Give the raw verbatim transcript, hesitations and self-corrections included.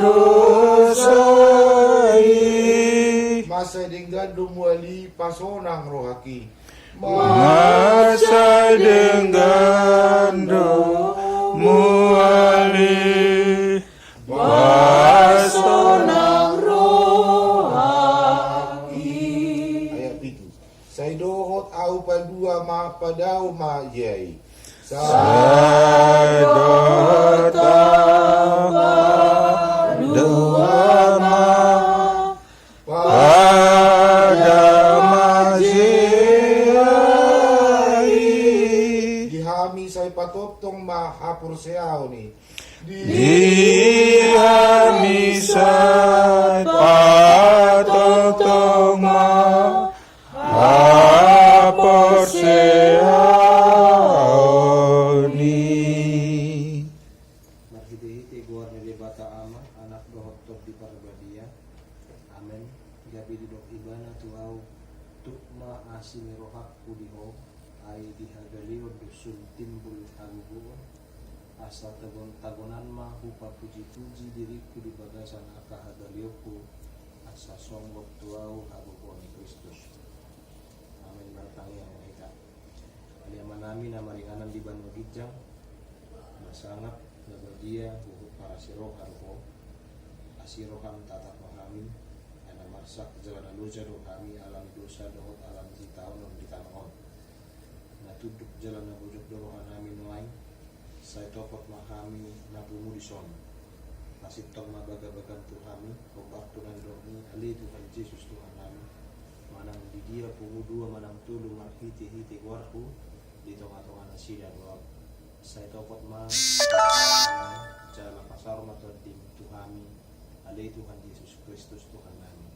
Dosa i. Mansai denggan do mual i, pasonang rohangki. Mansai denggan do mual i, pasonang rohangki. Ayat pitu. Sai dohot ahu, palua ma, padao ma ia i. Sai dohot ahu, palua ma, padao ma ia i. Di hami sai patongtong ma haporseaon i. Di hami sai patongtong ma haporseaon i. Marhitehite goar ni Debata Ama, Anak dohot Tondi Parbadia. Amen. Gabe didok Ibana tu ahu: Tuk ma asi ni rohangku di ho, ai di hagaleon do sun timbul hagogoon. Asa tagon-tagonan ma hupapuji-puji diringku di bagasan angka hagaleonku, asa songgop tu ahu hagogoon ni Kristus. Amen. Martangiang ma hita. Ale Amanami na maringanan di banua ginjang, na sangap, na badia, huhut parasi roha do ho. Asi roham tatap ma hami, ai na marsak jala na loja do hami ala ni dosa dohot ala ni sitaonon di tano on. Na tunduk jala na bojok do rohanami nuaeng, sai topot ma hami na pungu dison. Pasintong ma bagabagam tu hami, hombar tu na nidokmi, ale Tuhan Jesus Tuhannami, manang di dia pungu dua manang tolu marhitehite goarhu, di tongatonga nasida do ahu. Sai topot ma, jala pasaor ma Tondim tu hami, ale Tuhan Jesus Kristus Tuhannami.